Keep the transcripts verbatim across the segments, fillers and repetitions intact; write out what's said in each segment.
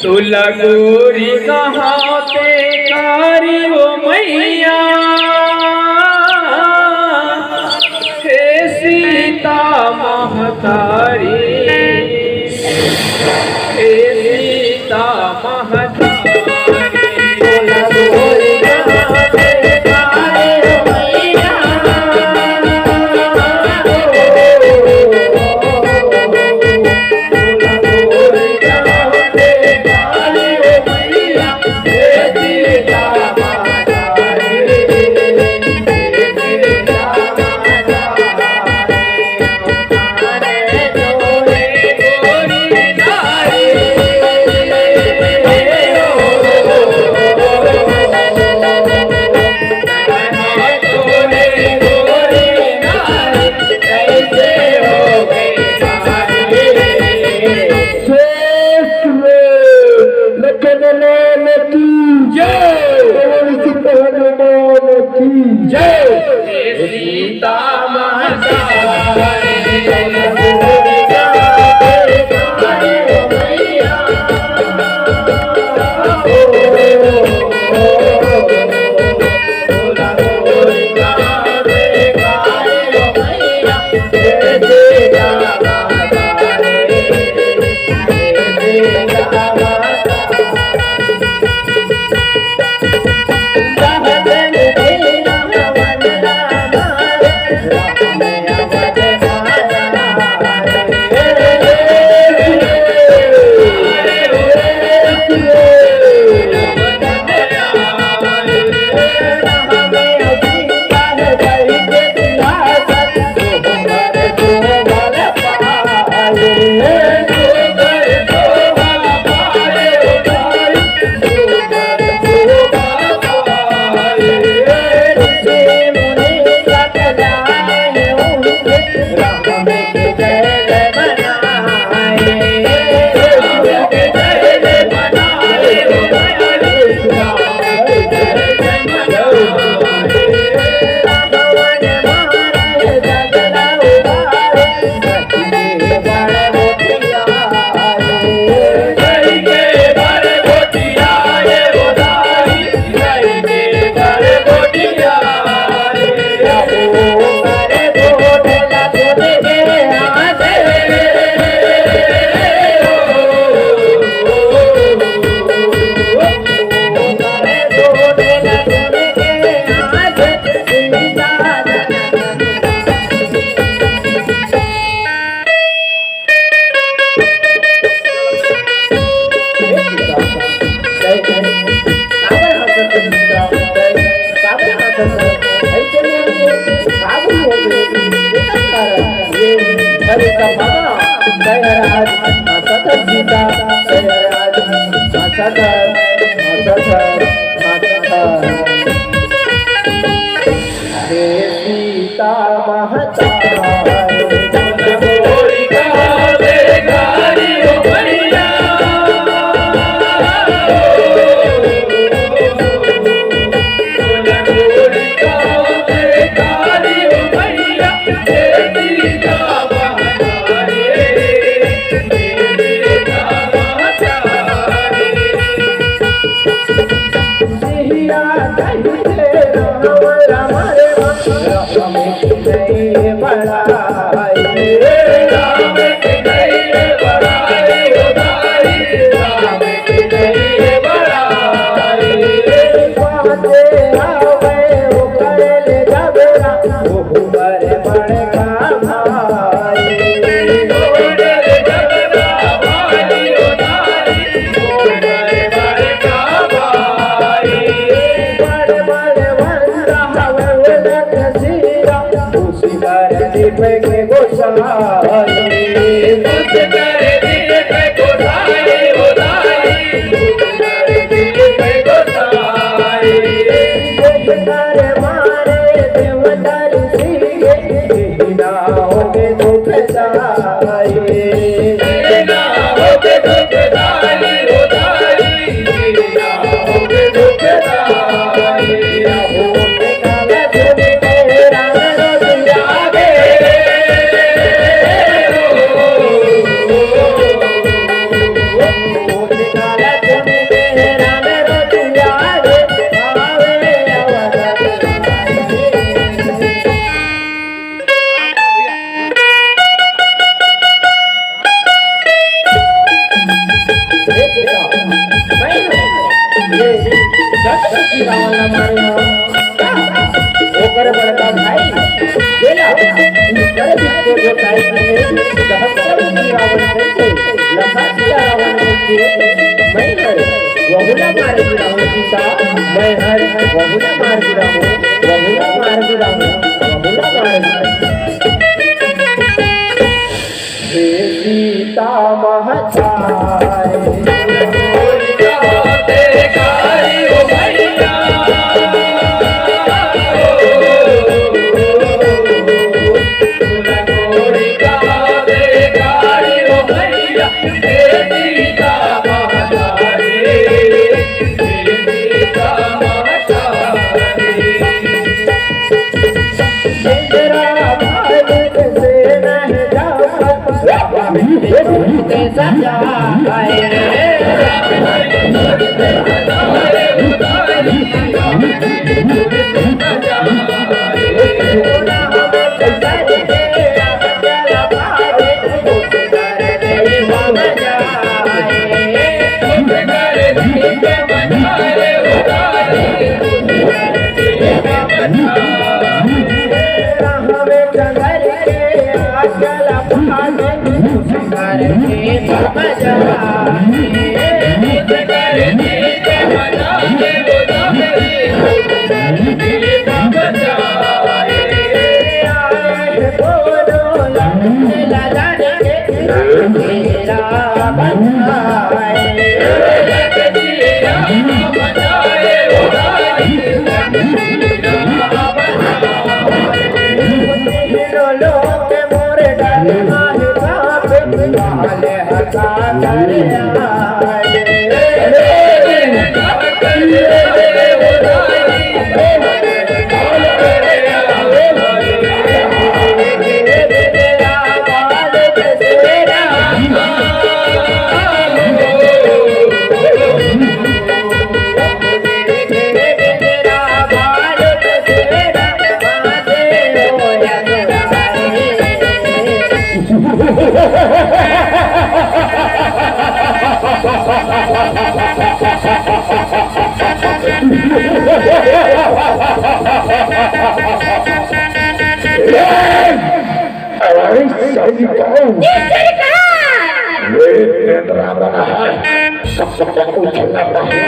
तोला गोरी कहाते कारी ओ मैया, हे सीता महतारी, हे सीता महतारी। श्रेष्ठ में लखन लाल की जय, पवन सुत हनुमान की जय। सीता माता सीता महतारी। रावण कहिथे, लखा सीता रावण कहिथे, मैं हर वहू ला मार गिराहूं सीता, मैं हर वहू ला मार गिराहूं, वहू ला मार गिराहूं, वहू ला मार गिराहूं। हे सीता महतारी, अरे सही कहूं। ये सरकार। ये तेरा बना है। सबसे पहले उछलना पड़ेगा।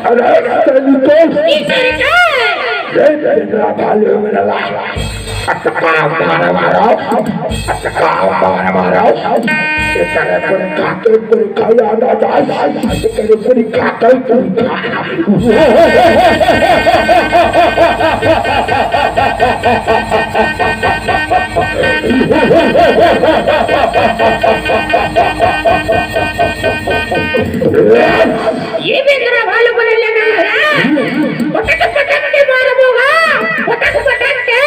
अरे, तेरी तो ये तेरा भालू मेरा ला। अटका मारा मारा, अटका मारा मारा। ये तेरे पर खाते पर खाया ना जाए, ये तेरे पर खाते पर खा। ये बेंदरा भालू बोले ले ना महाराज, पटक पटक के मारबो गा, पटक पटक के।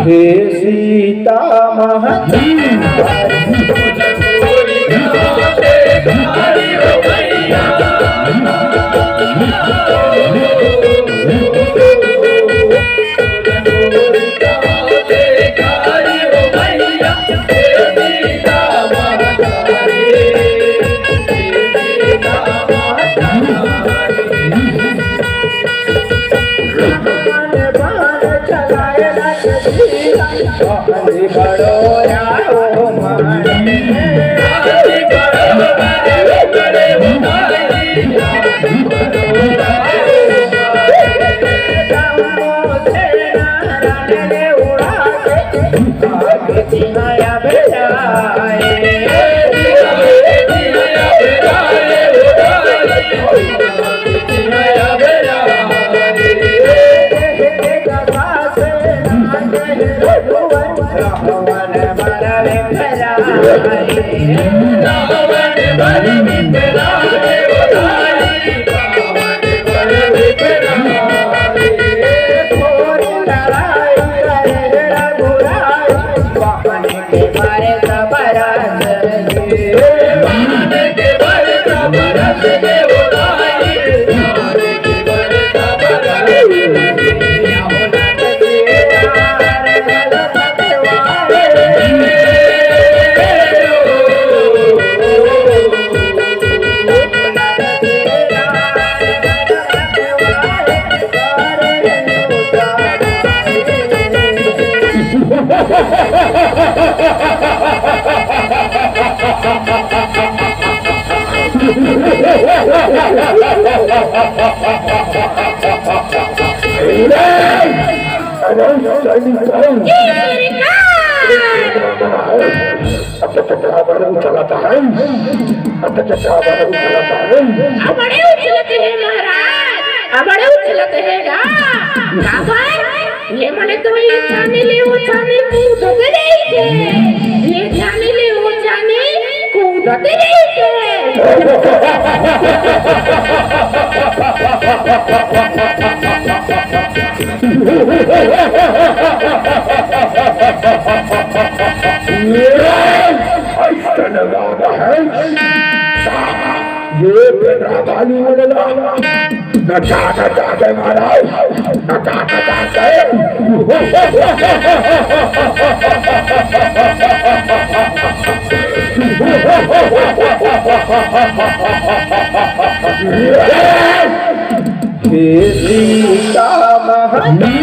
हे सीता महतारी। अरे, सैनिक, अब तो चक्रा बड़ा उछलता है, अब तो चक्रा बड़ा उछलता है। अबड़े उछलत हे महाराज, अबड़े उछलत हे गा। काबर? ये मने तो ये छानी ले वो छानी कूदत रहिथे, ये छानी ले वो छानी कूदत रहिथे। ये तेरा भालू वाला। नचा, नचा के मारा, नचा, नचा के। हे सीता महतारी।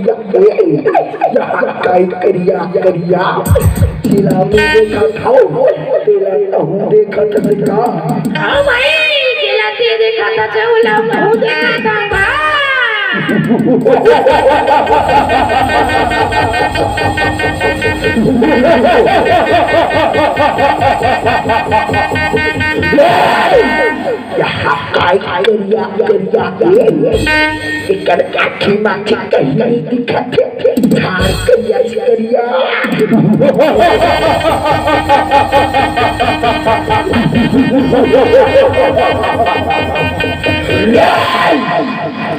ए, ए, ए, काई करिया, करिया, जिला में देखत हव, तेला तहूँ देखत हस का? हाँ भाई, जिला ते देखत हस, ओला महूँ देखत हँव बा। ए, ए, काई करिया, करिया, ए, ए, एकर आँखी माखी कहीं नइ दिखत हे, झार करिया, करिया।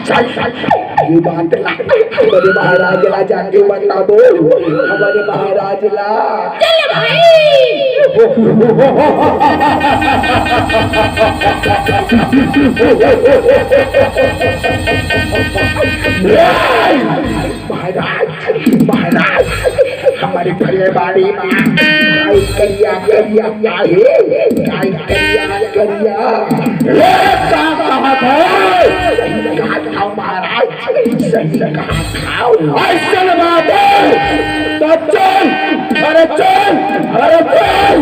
चल, चल, ये बात ला हमरे महाराज ला जाके बताबो, हमरे महाराज ला। चल भाई। महाराज, महाराज, हमरे फुलवारी म काई करिया, करिया, काई, काई करिया, करिया। ए, का कहत हे? सही कहत हव महाराज, सही कहत हव। अइसन बात हे, त चल, अरे चल, अरे चल।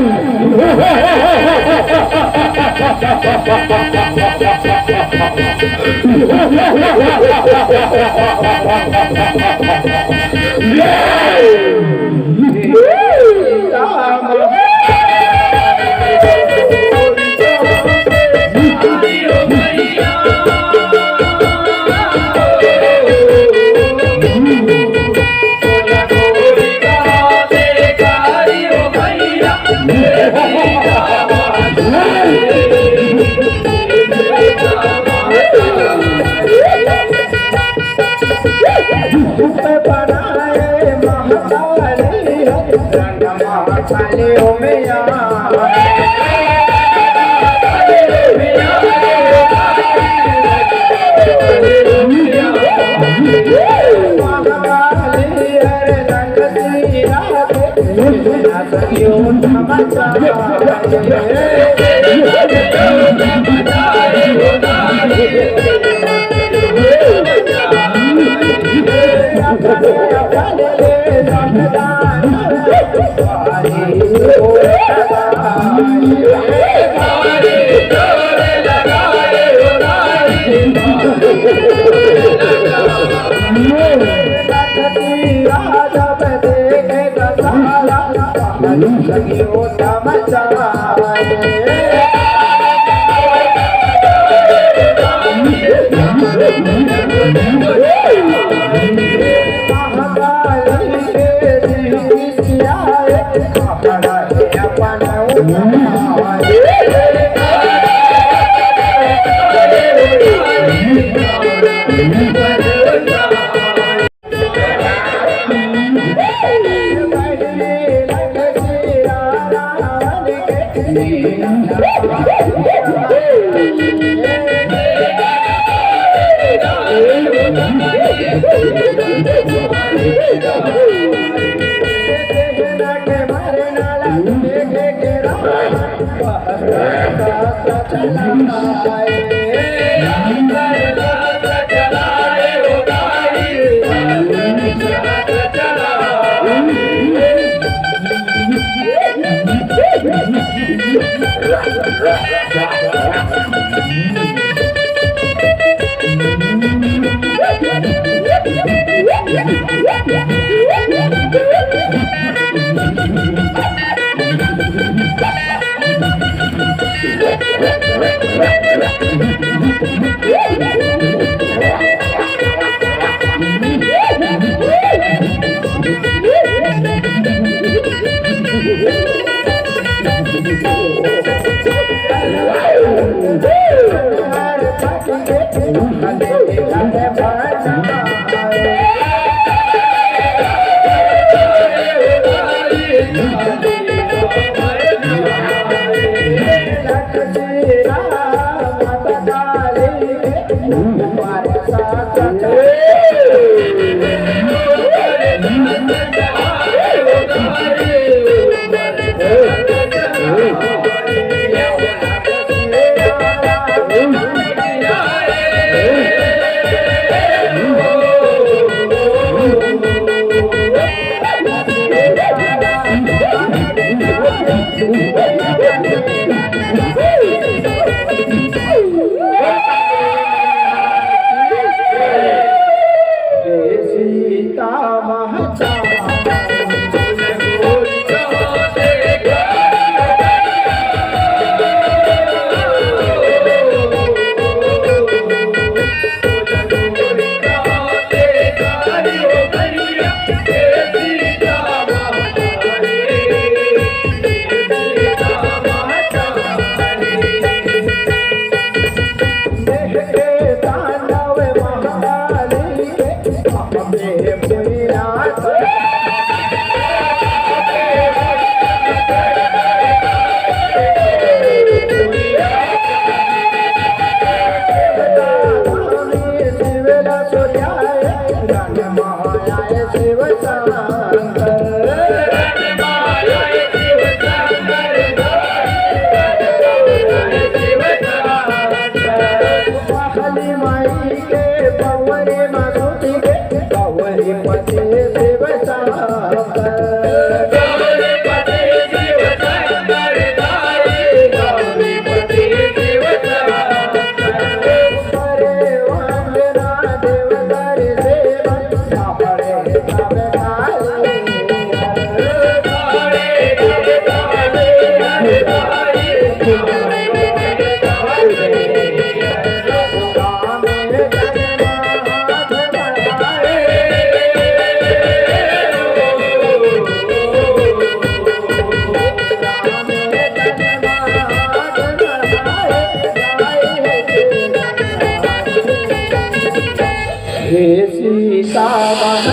हे सीता माता।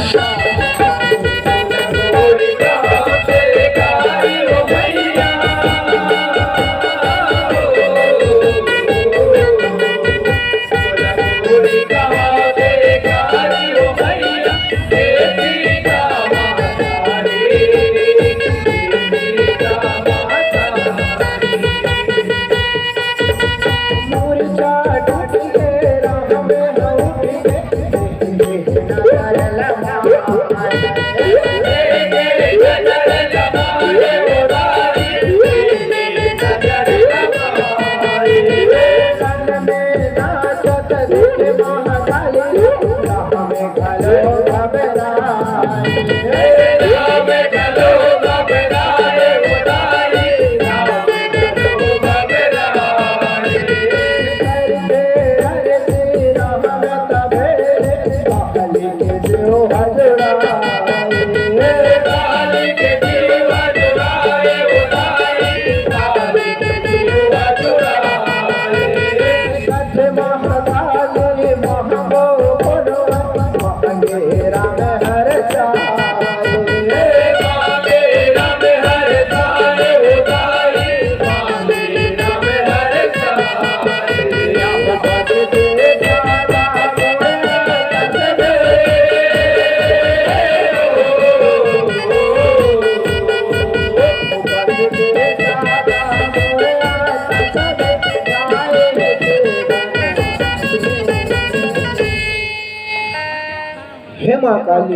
हे माँ काली,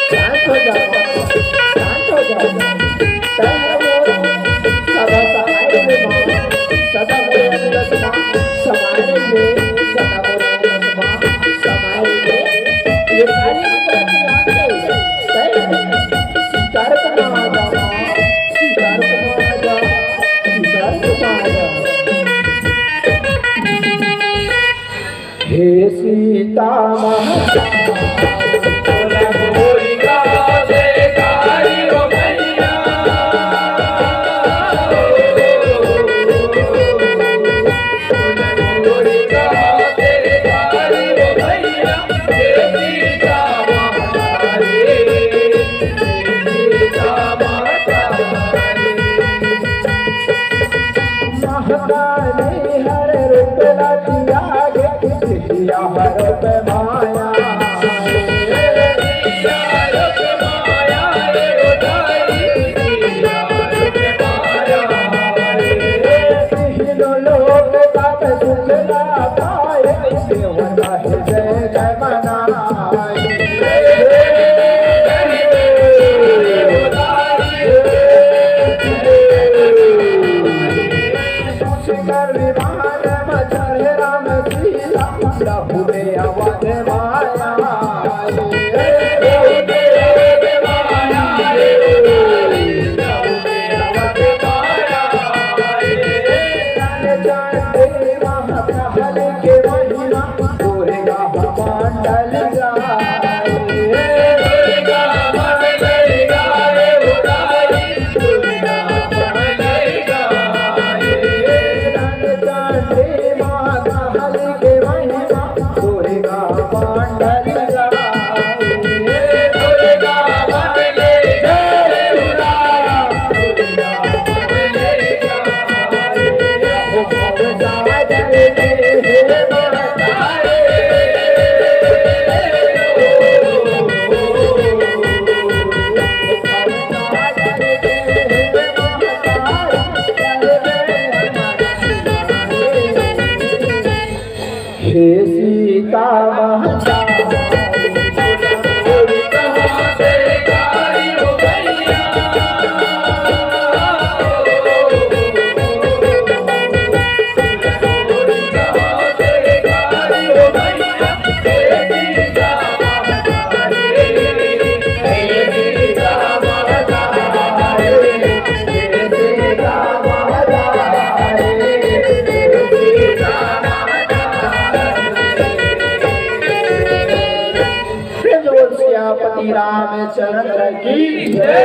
शांत हो जाओ, शांत हो जाओ। तब हम लोग सदा सहाय रे माँ, सदा मोरे अंगस माँ, समाय रे, सदा मोरे अंगस माँ, समाय रे। ये काली की तरफ से आ गई। तब स्वीकार करो माँ, स्वीकार करो माँ, स्वीकार करो माँ। हे सीता माता। प्रेम से बोल सियापति रामचंद्र की जय।